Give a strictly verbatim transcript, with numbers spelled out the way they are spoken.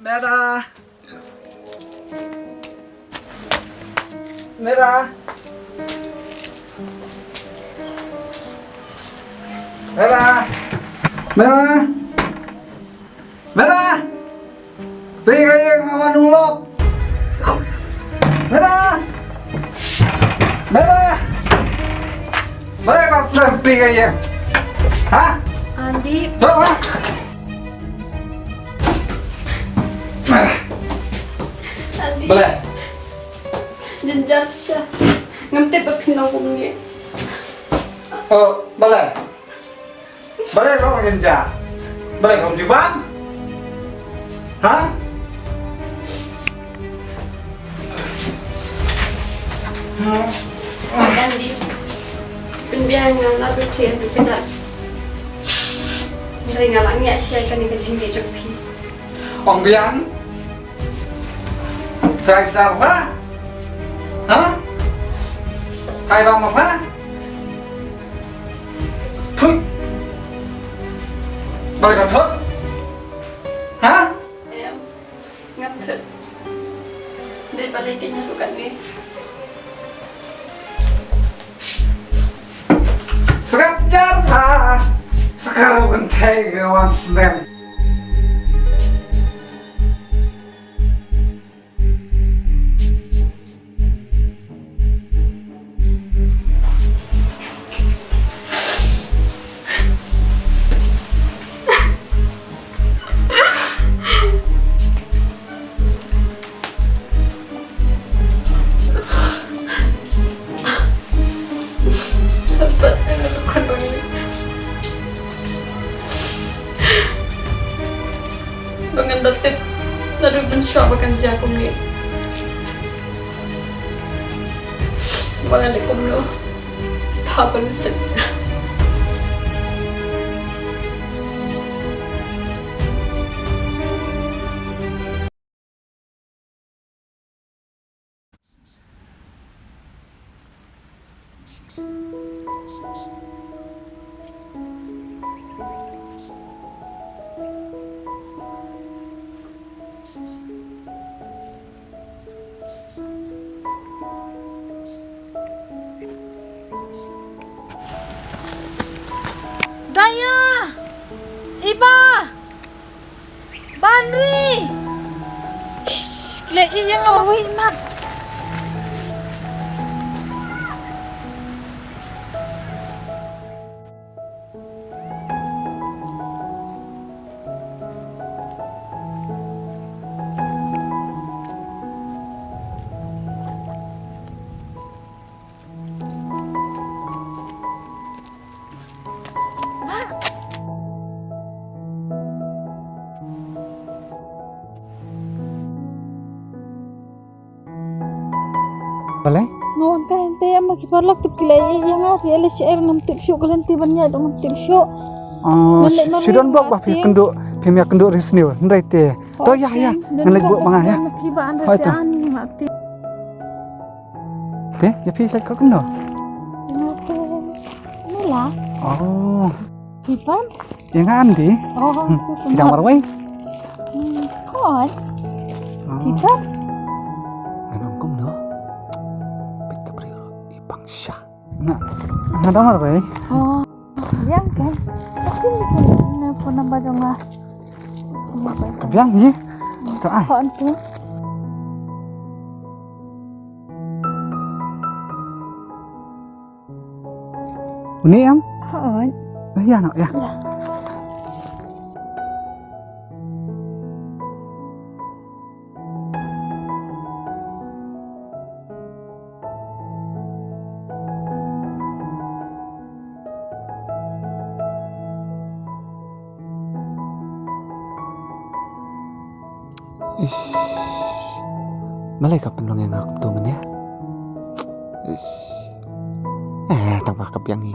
Mera. Mera. Mera. Mera. Mera. Phi ka ïeng, mama nulok. Mera. Mera. Mera, ba slem phi ka ïeng. Ha? Andi. Tuh, ha? Andi. Balei? Jynjar shisha. Ngam tip ba phin long kumne. Oh, balei? Balei ba ngam jynjar? Balei ngam jubab? Ha? Andi. Pynbiang, nga la dei clear bad ka dak. Hynrei nga la ngiah shisha ïa kane ka jingmih jong phi. Ong biang. Trai sa ba? Ha? Trai ba ma ba? Thut. Balei ba thut? Ha? Em, ngam thut. Dei balei ki nyatu katne. Skat jar ha. Sekar bukan thai gawan senen. Sat sat ïa nga, ka khun ba ngi. Ba ngan da tip naduh mynshuwa ba kan jia kumne. Ba ngan leh kumno? Tha ban suk. Daya! Iba! Banri! Ish, khlem ïa nga wei mat. Balei? Nga wan kai hangtei, ama ki paralok tip ki la ïa ïa nga, ki la share, ngam tip shuh ka lynti ban ïaid, ngam tip shuh. Oh, shi don bok ba phi kynduh, phim ïa kynduh ri sniew hynrei te. To ïa ïa, ngan leit buh ma nga ïa. Hoi to. Te ïa phi shait ka kumno? Nila. Oh. Phi pan? Ïa nga Andi. Oh, hmm. Phi dang marwei? Hmm, hooid. Oh. Phi pan? Ngan ong kumno? Peit ka briew ruh i pang sha. Nga, nga dang marwei. Oh. Biang kan? Ka sim ni phone number jong nga. Ka biang hi. To ai. Phone tu. Uni em? Hooid. Eh, ïa, no, ïa. Ïa. Ish. Balei ka pynlong ïa nga kumto mynne? Ish. Eh, tang ba ka biang hi.